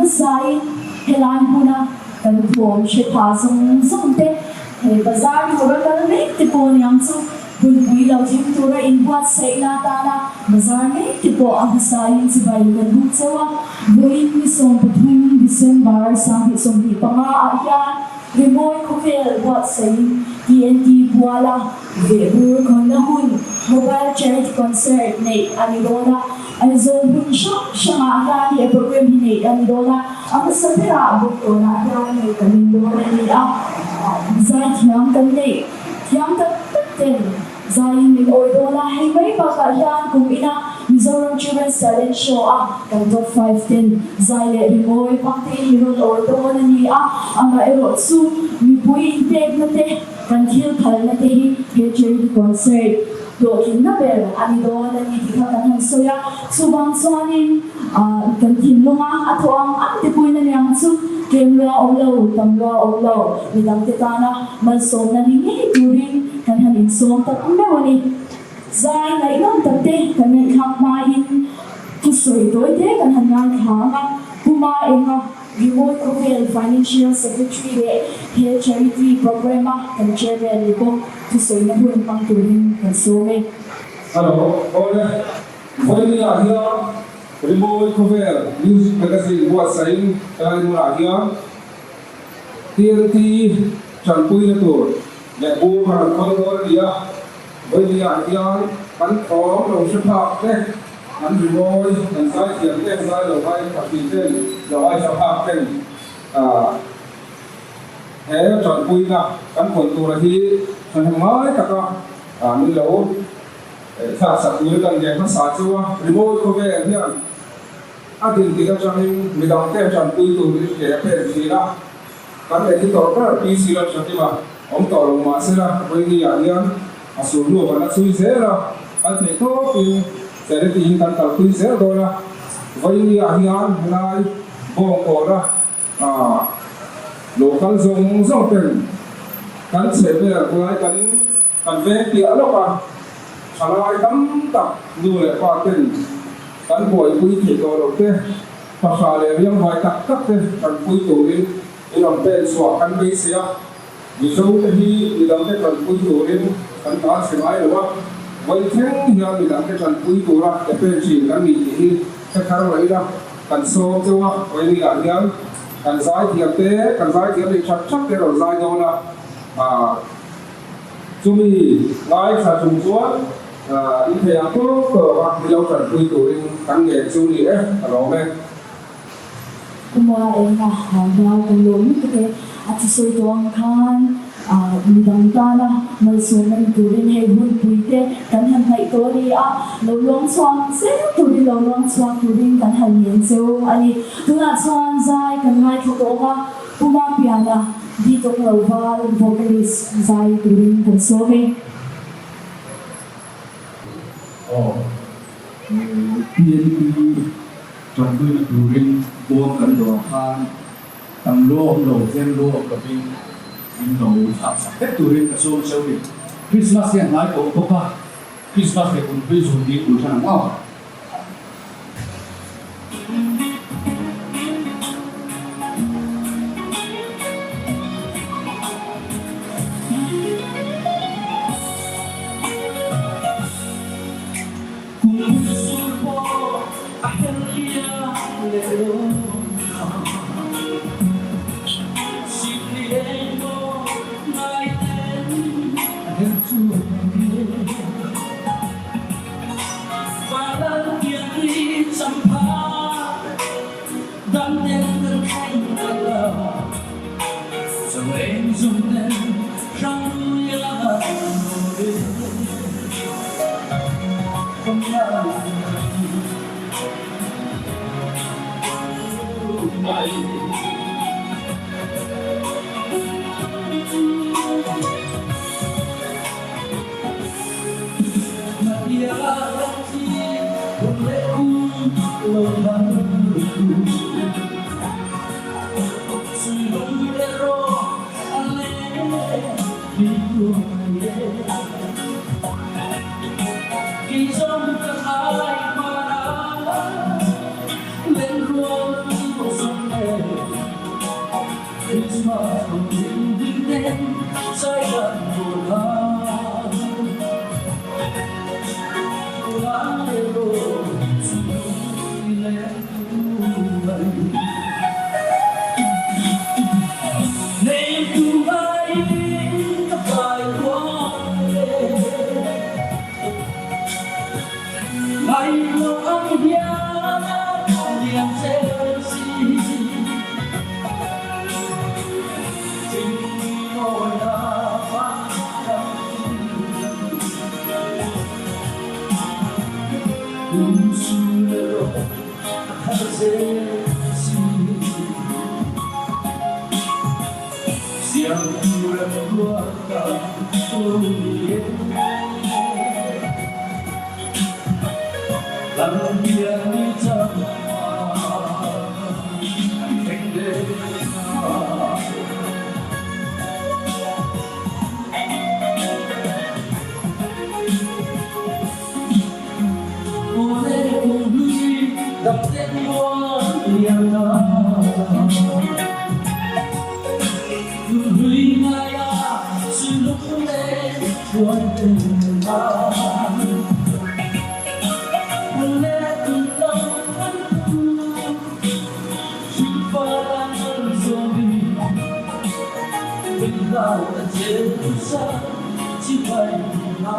hmasain helai hmuna kan thawm hre pha zawng zawng te, he bazar tura kal mek te pawh niang chu hunpui lo thleng tura inbuatsaihna atana bazar mek te pawh a hmasain chibai kan buk chauh a. Vawiin ni 13 December 2025 ah hian Rimawi khawvel buatsaih TNT Buala vehbur khawnna hun Mobile Charity Concert neih a ni dawn a, Aizawl hmun hrang hrangah hian he program hi neih a ni dawn a, a hmasa berah Bawktawnah hian neih kan in dawn a ni a, zaithiam kan neih thiam tak tak ten Zaiin min awi dawn a, hei mai bakah hian kum ina Mizoram Children's Talent Show a kan top 5 ten zai leh rimawi hmangtein min rawn awi dawn a ni a, amaherawh chu mipui inpekna te, kan thil phalna te hi he charity concert hlawhtlinna ber a ni dawn a ni tih kha kan han sawi a, chuvang chuanin kan thinlunga a thawh ang ang te puiin a niang chu tlem lua awm lo, tam lua awm lo, midangte tana malsawmna ni ngei turin kan han insawm tak meuh a ni. Zai ngaihnawm tak te kan ngaihthlak hmain thusawi tawi te kan han ngaithla ang a, Pu Ma Enga, Rimawi Khawvel Financial Secretary leh he Charity Programme-a kan Chairman ni bawk thusawina hun hmang turin kan sawm e. Hello, awle, vawinia hian Rimawi Khawvel Music Magazine buatsaihin helai hmunah hian TNT tanpuina tur leh bur kan rawn khawi dawn a ni a, vawinia hian kan thawm lo hre phak te, an rimawi, kan zaithiam te, zai lo vai pahnih ten lo aithla phak ten he tanpuina kan khawn tura hi thahnem ngai taka min lo thlaksak turin kan ngen hmasa chu a, rimawi khawvel hian A din tik atangin midangte tanpui turin ke a pen thin a, kan editor ber PC Lalthatima awm tawh lo mah sela Vawinia hian a sulhnu kan la chhui zel a, kan theih tawpin charity hi kan kalpui zel dawn a, Vawinia hian helai bawngkawna lo kal zawng zawng ten kan chhehvel helai kan Kan veng piah lawk a, thalai tam tak nu leh pa ten kan buaipui theih tawh loh te, fahrah leh riangvai tak tak te kan pui turin in rawn pen chhuah kan beisei a, Mizo te hi midang te kan pui turin kan tan chhe ngai lo a, vawi thleng hian midang te kan pui tura ke pen thin kan ni tih hi hre thar lo ila kan sawm cheu a, vawi ah hian kan zaithiam te, kan zaithiam leh that that te rawn zai dawn a. Chumi ngaithla chung chuan in thei ang tawk tawk a milo tanpui turin kan ngen chu ni e, ka lawm e. Kuma enga hlau kan lawm lutuk e, a thusawi tawh ang khan midang tana malsawmna ni turin hei hunpui te kan han hnaih tawh a ni a, lo luang chhuak zel turin lo luang chhuak turin kan han ngen cheu a ni. Tunah chuan zai kan ngaithla tawh ang a, Kuma piana Di tawng lo val vocalist zai turin kan sawm e. Aw TNT tanpuina turin bawm kan dawr khan tam luah awm lo tlem luah awm lovin min lo thlak sak vek turin ka sawm cheu ni. Christmas hi a hnai tawh bawk a, Christmas leh kumhlui zun ding tur than ang aw. Christmas lo hlim hlim nen zai kan vawn a. Tunah erawh chu i leng mai. Nei tu ngaiin ka pai kual e. Ngaihtuah ang hian a lian zel si. Chingmawina vang Kum sul erawh a thar zel si. Siam tur an ruat a lo ni e. Lam hian ni chang a an thleng ve ta. Awle kum hlui dam te mual lian ta. Kum hlui ngaia sui lung leng chuan tum ta. Awle tum lo an tum Hrifa tan an zawmi Min hlau ta Jerusa chibai na.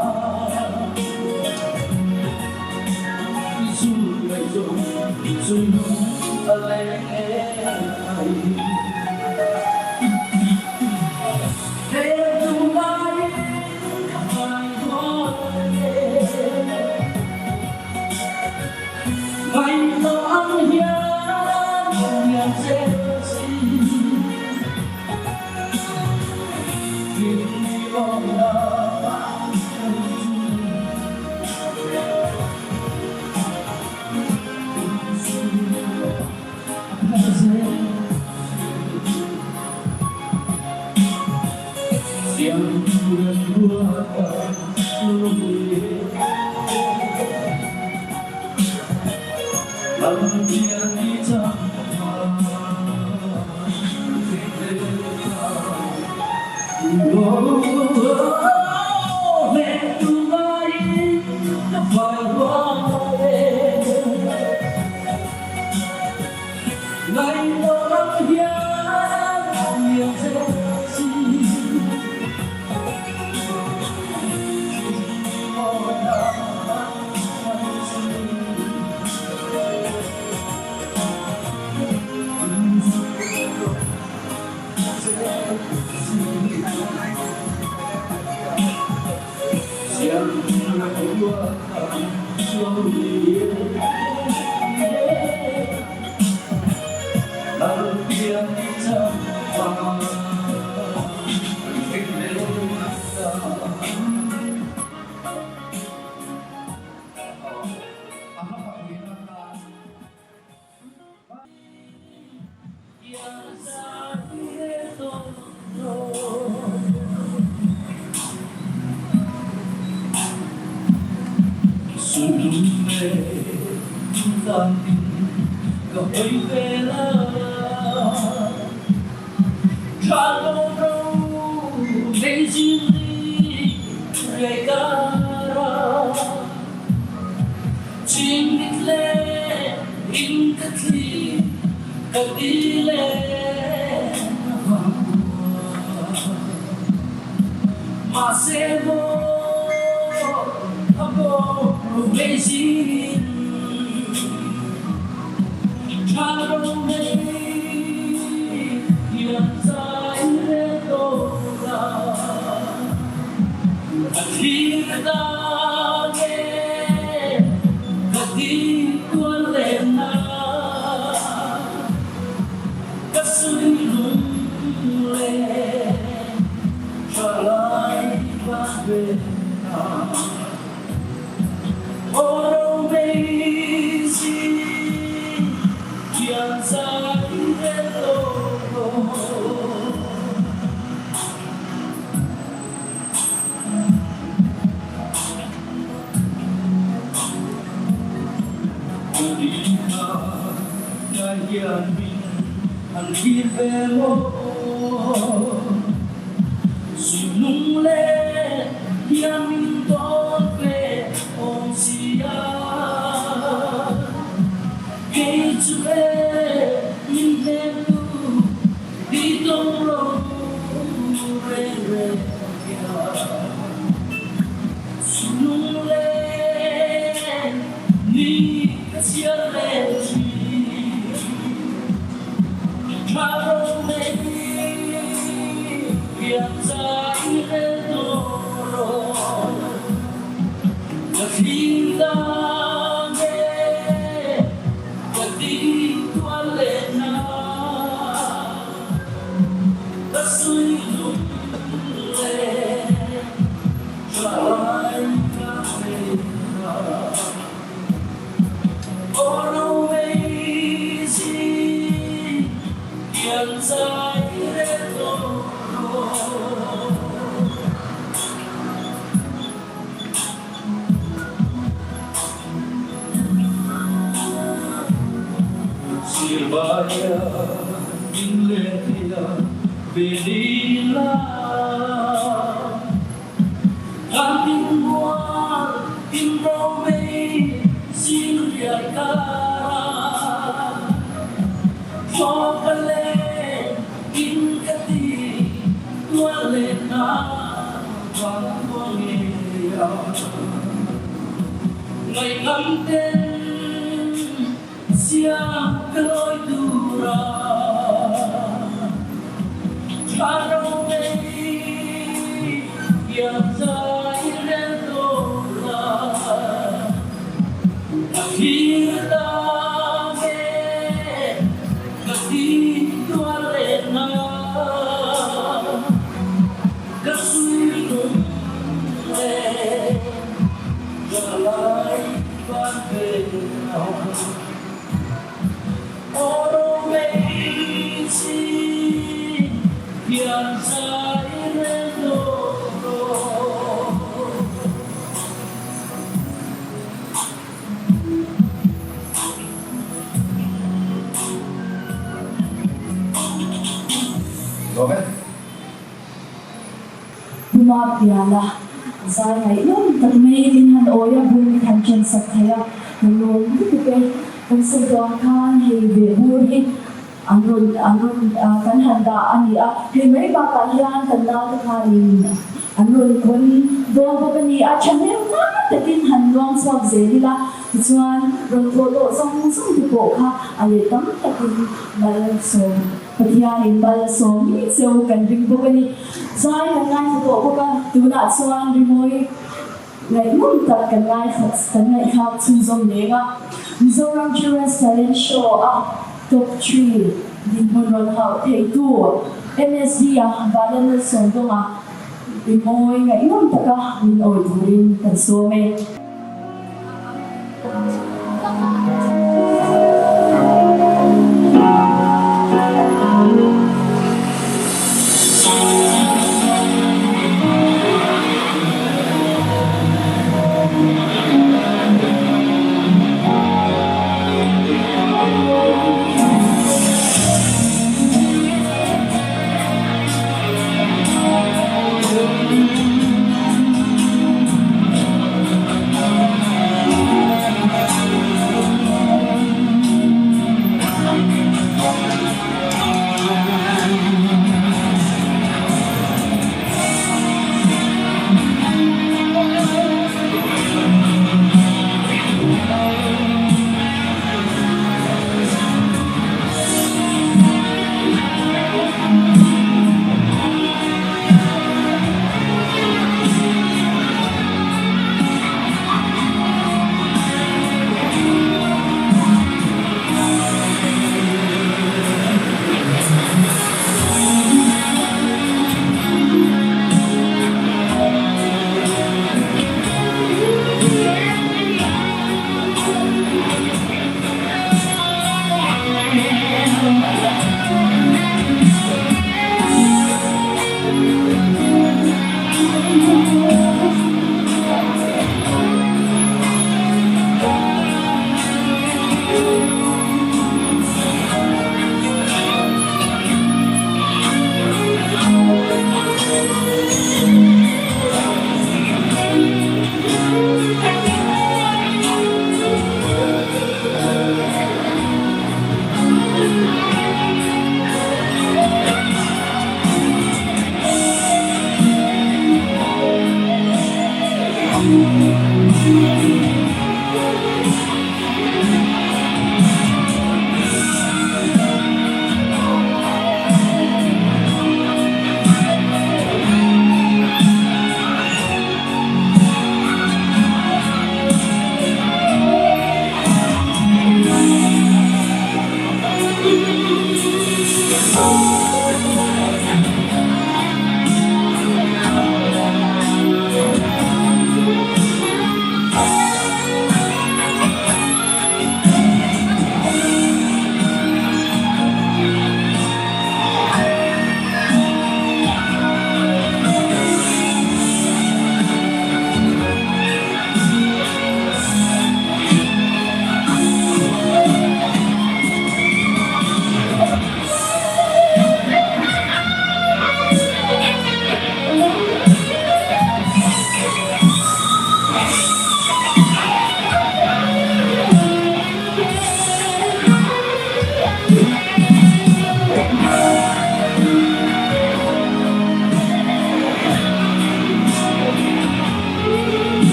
Suihlung leh hian min tawn ve awm sia. Kei chu e min hnem tu ti tawng lo reng reng hian. Suihlung leh ni ka chhiar leh thin. Huma piala zai ngaihnawm tak mai min han awi a, bul min han ṭan sak thei a, ka lawm lutuk e. Kan sawi tawh ang khan hei ve bur hi an rawn an rawn kan han dah a ni a, hei mai bakah hian kan naute khanin an rawn khawn dawn bawk a ni a, thahnem ngai takin han luang chhuak zel ila tichuan rawn thawh lawh zawng zawng te pawh kha a leh tam takin malsawm Pathianin malsawm ngei cheu kan ring bawk a ni. Zai kan ngaithla tawh bawk a, tunah chuan rimawi Ngaihnawm tak kan ngaithla kan ngaihthlak chhunzawm leng a, Mizoram Children's Talent Show a Top Three dinhmun rawn hauh theitu MSD a Valen Lalsawmdawnga rimawi ngaihnawm taka min awi turin kan sawm e.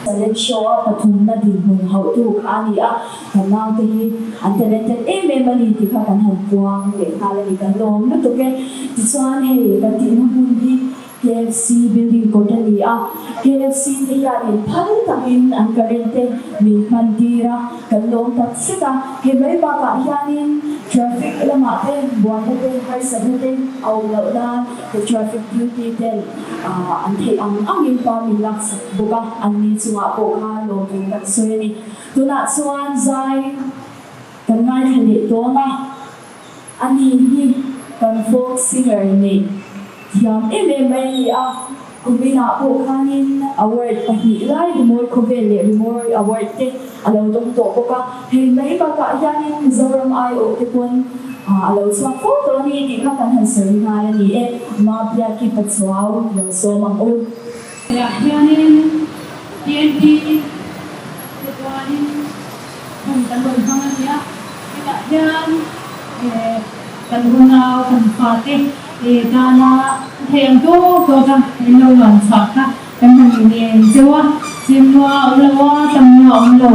Talent show a pathumna dinhmun hauhtu kha a ni a, kan naute hi an talented em em a ni tih kha kan han puang leh nghal a ni, kan lawm lutuk e. Tichuan hei kan tihna hmun hi KFC building kawt a ni a, KFC te hianin phal takin an current te min hman tir a, kan lawm tak zet a. Hei mai bakah hianin traffic lamah te buaina te harsatna te a awm loh nan the traffic duty ten an theih ang angin pa min laksak bawk a, an ni chungah pawh kha lawmtu kan sawi a ni. Tunah chuan zai kan ngaithla leh dawn a. Ani hi kan folk singer nih thiam em em mai a ni a, kuminah pawh khanin award pahnih lai Rimawi Khawvel leh Rimawi Award te a lo dawng tawh bawk a, hei mai bakah hianin Mizoram aiawh te pawn a lo chhuak fo tawh a ni tih kha kan han sawi nghal a ni e, Mabiaki Pachuau lo sawm ang u. Hetiang hianin TNT te chuanin hun kan rawn hmang a nia, hetah hian kan unau kan fate tana thei ang tawk tawk a in lo luan chhuah kha kan han inen cheu a, chimlua a awm lo a, tamlua a awm lo,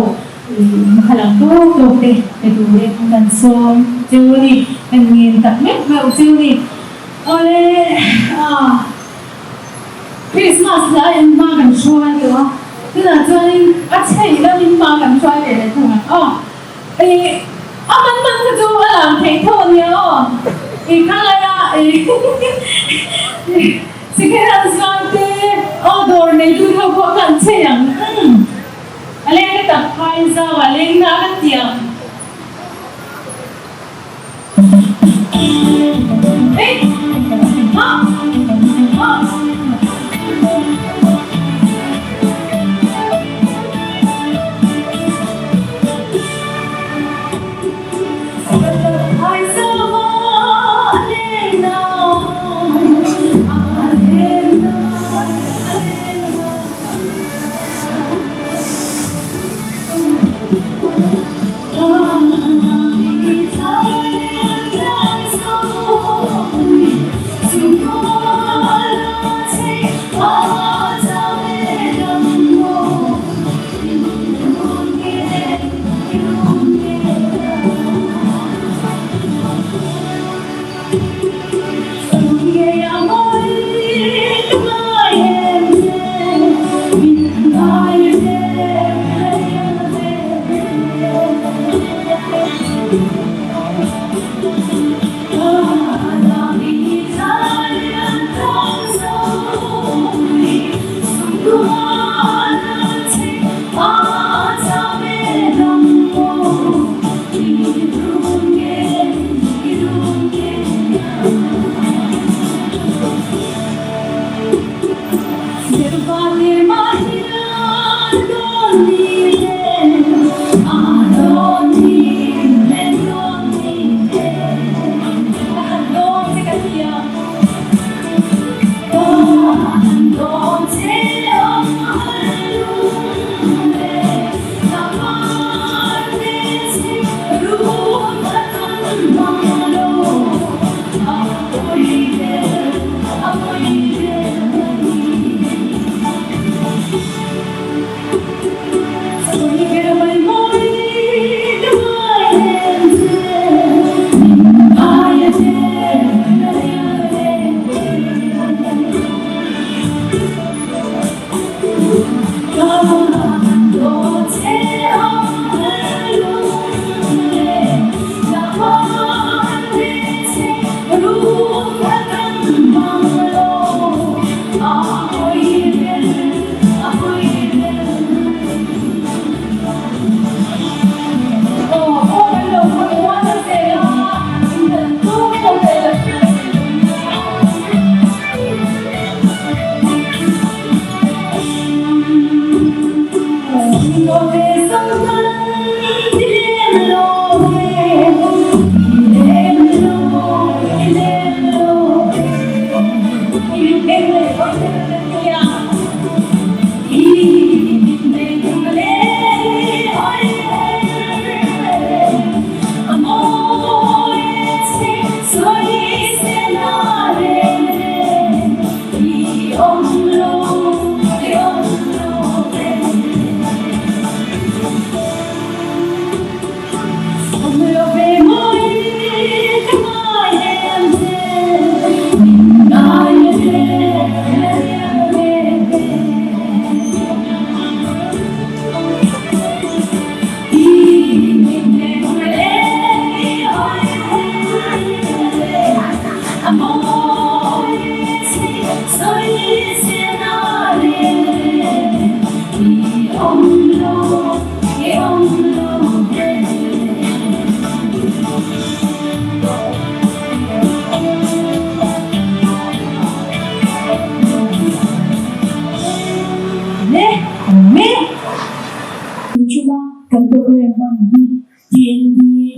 khalh ang tawk tawk te pe turin kan sawm cheu a ni, kan ngen tak meuh meuh cheu a ni. Awle ah. Christmas hla in hma kan hruai tawh a, tunah chuanin a chheih lamin hma kan hruai ve leh thung ang aw. Ih a man man kha chu a lang theih tho a nia aw. Ih kha laia ih second hand zuar te aw dawr neitu te ho pawh kha an chheih ang umm a leng ka tak phai zau a leng na ka ti ang.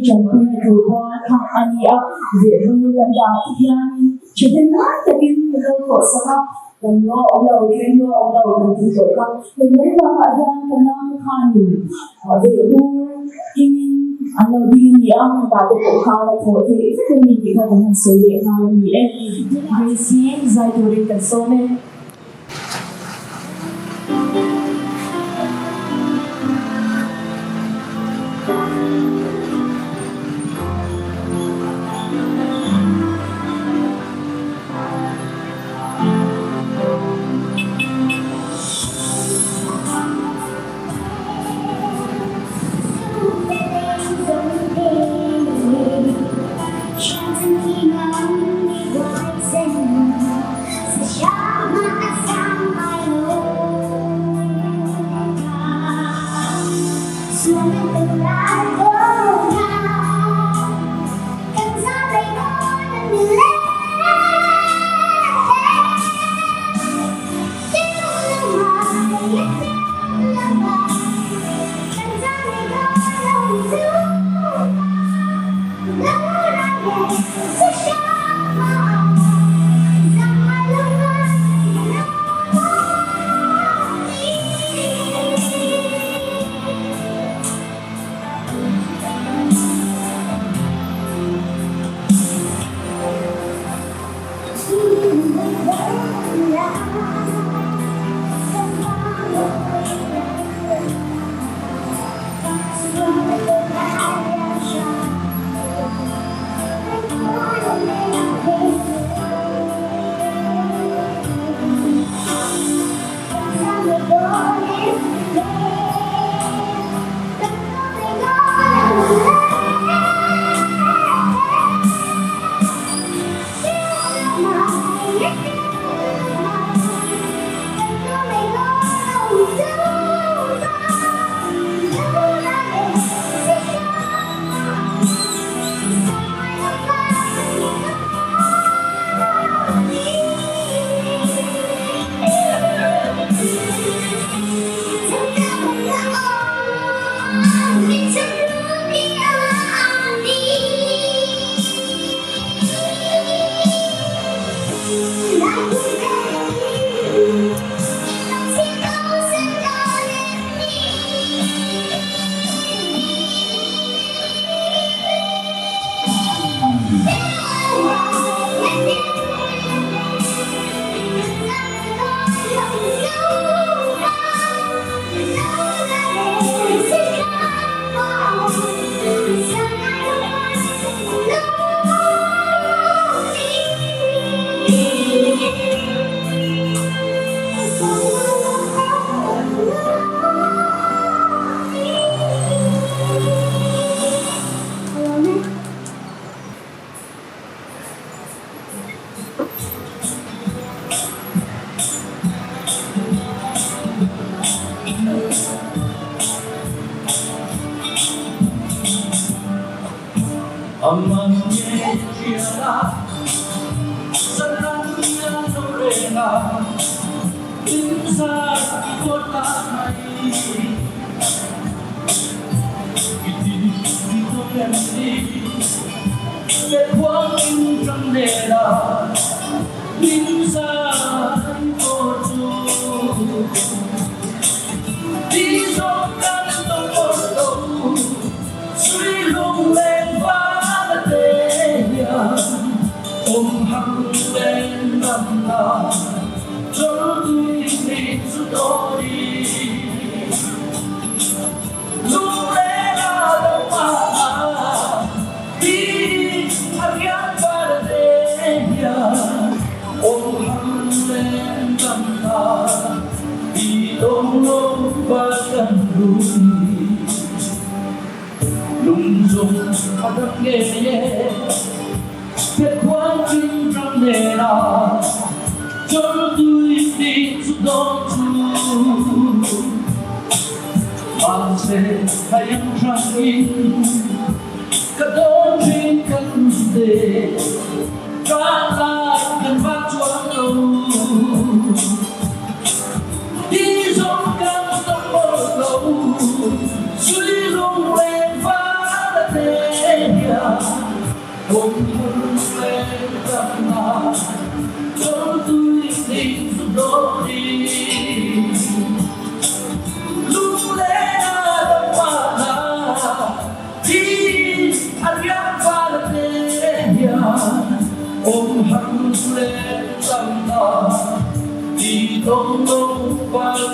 Tanpuina tur pawn khang a ni a, vehbur kan dah te hianin thahnemngai takin min lo thawhsak a, kan lua awm lo, tlem lua awm lo kan tih tawh kha. Hei mai bakah hian kan naute khanin vehbur kengin an lo ding a ni a, khata te pawh kha la thawh theih vek a ni tih kha kan han sawi leh nghal a ni e. Grace-i zai turin kan sawm e.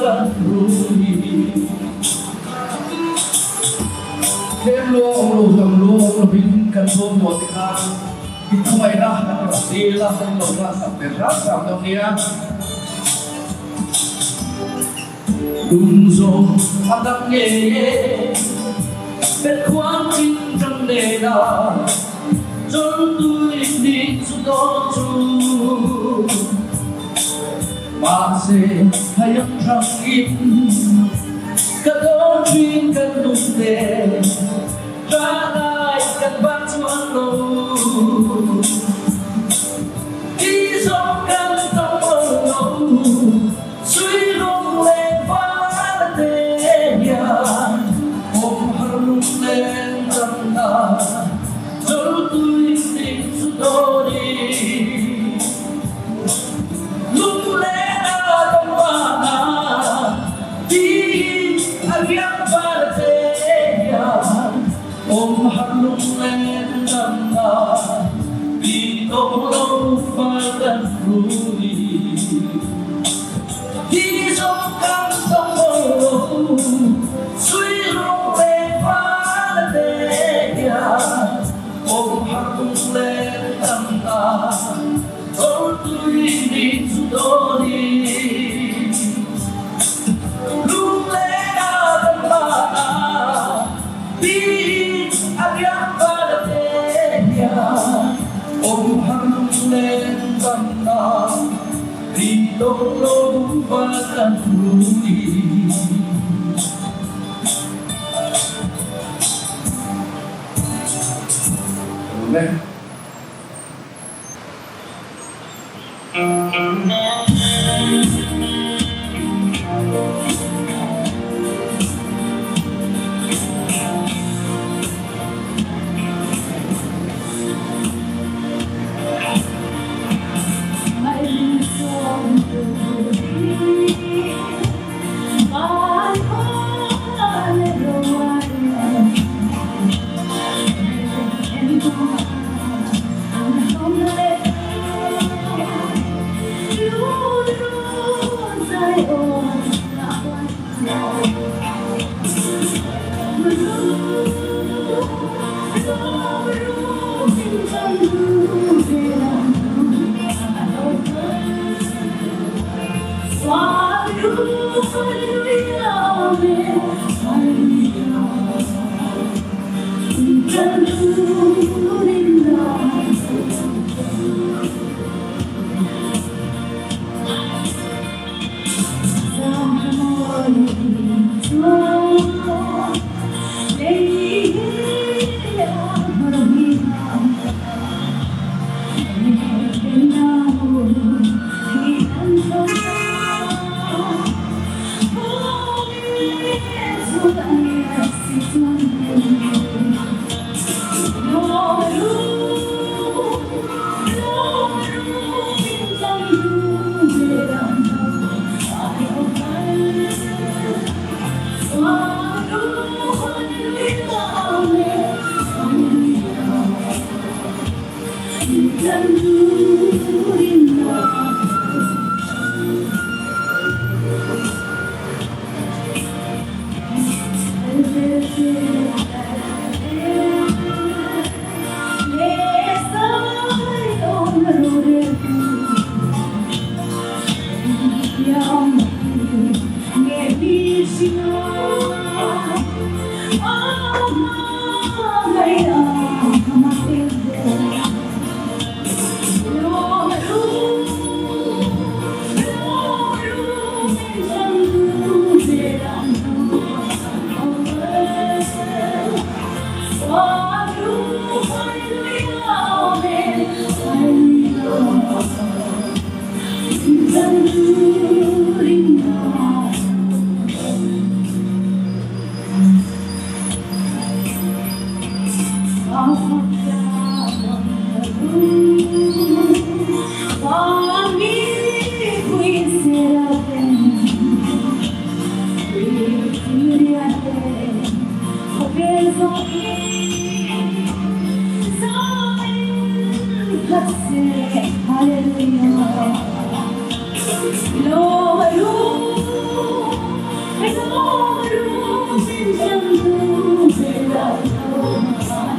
kan rui. Tlem lua awm lo, tam lua awm lovin kan bawm duah te khan i khawngaihna kan rawn dil a, kan lo tlaksak ve hram hram dawn nia. Lung zawng a dang ngei e, bet khuan chin tang nen a, chawltui ni chu dawn chu. Mahse haiang hrangin ka dawn thin kan nung te, ṭangai kan bak chuan lo. Ti zawng kan tawng lo. Sui lung leng val te hian awm har lung leng dam na chawltui sing chu dawni lung leng a dam vana tiin a riak val te hian awm har lung leng dam na ti tawh lo fal kan hrui.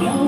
Aw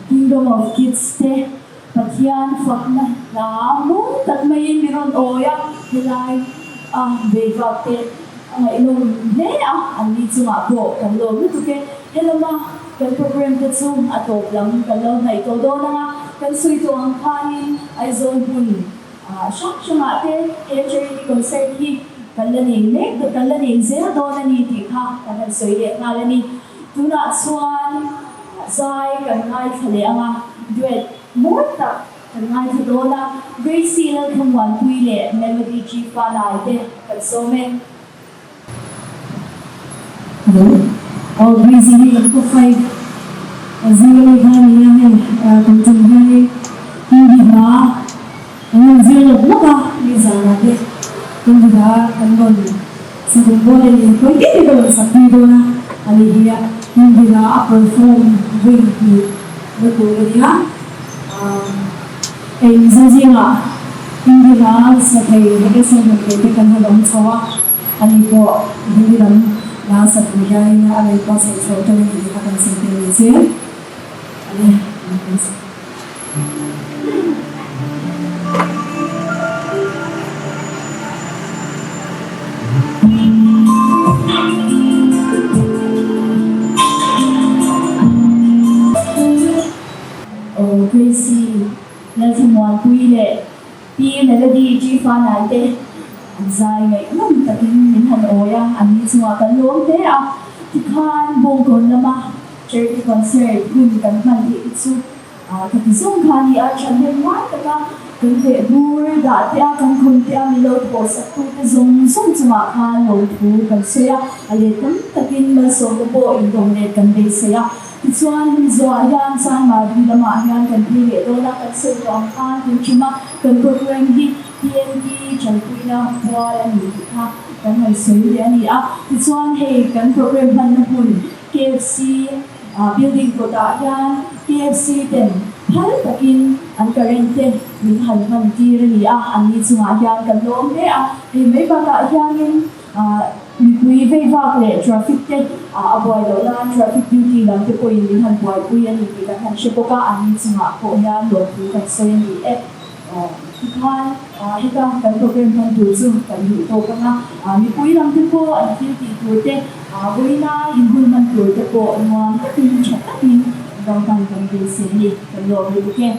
Kingdom of Kids te Pathian fakna hla mawi tak maiin mi rawn awi a, helai a veivak te a ngaihnawm hle a, an ni chungah pawh kan lawm lutuk e. Helama kan program te chu a tawp lam kan lo hnaih tawh dawn ang a, kan sawi tawh ang khanin Aizawl hmun hrang hrangah te he charity concert hi kan la nei mek kan la nei zel dawn a ni tih kha kan han sawi leh nghal a ni. Tunah chuan zai kan ngaithla leh ang a, duet mawi tak. Kan ngaithla dawn a, Gracie Lalthlamuanpui leh Melody G Fanai te kan sawm e. Hello. Aw Gracie hi kan top 5 zing ami kha a ni a, hei kan tum hianin Hindi hla kan rawn zir lawk lawk a, mi zanah te Hindi hla kan rawn sak awm dawn a ni, khawi te te ka rawn sak pui dawn a, ani hi Hindi hla a perform vawi hnih na tur a nia. Hei Mizo zingah Hindi hla sa thei leh sa hlawm thei te kan han awm chho a, ani pawh Hindi lam hla sa tur hianin a rawn buatsaih chho tan a nih hi kha kan sawi tel ni che. Ani kan sawi. Aw Gracie, Lalthlamuanpui leh Pi Melody G Fanai te an zai ngaihnawm takin min han awi a, an ni chungah kan lawm hle a. Tikhan Bawngkawn lama charity concert hun kan hman theih te chu ka ti zawng kha a ni a, thahnem ngai taka kan veh bur dah te a, kan khawn te a, min lo thawhsak tute zawng zawng chungah khan lawmthu kan sawi a, a let tam takin malsawmna pawh indawm let kan beisei a. Tichuan, hemi zawhah hian Chanmari lamah hian kan phei leh dawn a, kan sawi tawh ang khan tun ṭum a kan program hi TNT ṭanpuina pual a ni tih kha kan han sawi leh a ni a. Tichuan, hei kan program hmanna hmun KFC building kawtah hian KFC ten phal takin an current te min han hman tir a ni a, anni chungah hian kan lawm hle a. Hei mai bakah hianin Mipui vei vak leh traffic te a buai loh nan traffic duty lam te pawhin min han buaipui a ni tih kan han hre bawk a, an ni chungah pawh hian lawmthu kan sawi a ni e. Tikhan heta kan program hman tur chu kan duh tawk ang a, mipui lam te pawh an thil tih tur te, vawiina inhun hman tur te pawh nuam takin tha takin ram hman kan beisei a ni, kan lawm lutuk e.